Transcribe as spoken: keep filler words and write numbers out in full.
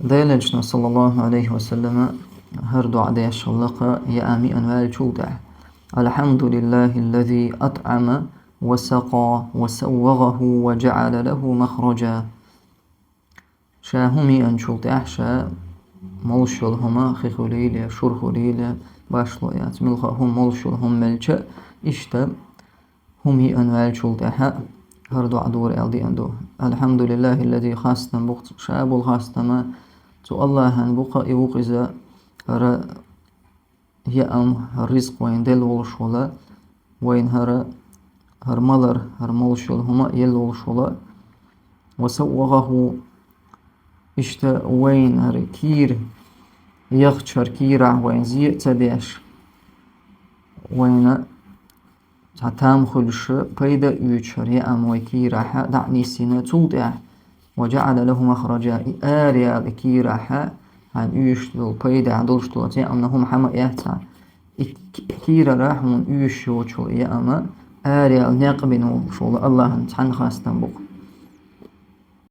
Деланчна, саллаллаху алейхи ва саллама, хӀара дуӀа деш хилла-кх яам йиъна ваьллачул тӀехьа: «الحمد لله الذي أطعم وسقى وسوغه وجعل له مخرجا». Ша хӀума йиъначул тӀехьа ша молуш йолу хӀума, хи хуьлийла, шура хуьлийла, башхало яц, муьлхха а хӀума, молуш йолу хӀума мелча а, иштта хӀума йиъна ваьллачул тӀаьхьа хӀара дуӀа дора аьлла деана ду. «الحمد لله الذي», хастам бу-кх, ша болу хастам цу Аллахьан бу-кх, и ву-кх иза хӀара яам, хӀара ризкъ вайна делла волуш волу, вайна хӀара, хӀара малар, хӀара молуш йолу хӀума а елла волуш волу. «وسوغه», иштта вайна хӀара кийра яхча, хӀара кийрахь вайна зе а ца деш, вайна цхьа там хуьлуш, пайда а оьцуш хӀара яам вай кийрахь дӀа а нисйина, цул тӀаьхьа: «وجعل له مخرجا», и араяла и кийрахь хьайна оьшуш долу, пайда долуш долу яамна хӀума хьама а эцна, и ки-, кийрара хьуна оьшуш йоцуш йолу яам араяла некъ бина волуш волу Аллахьан цхьанна хастам бу-кх.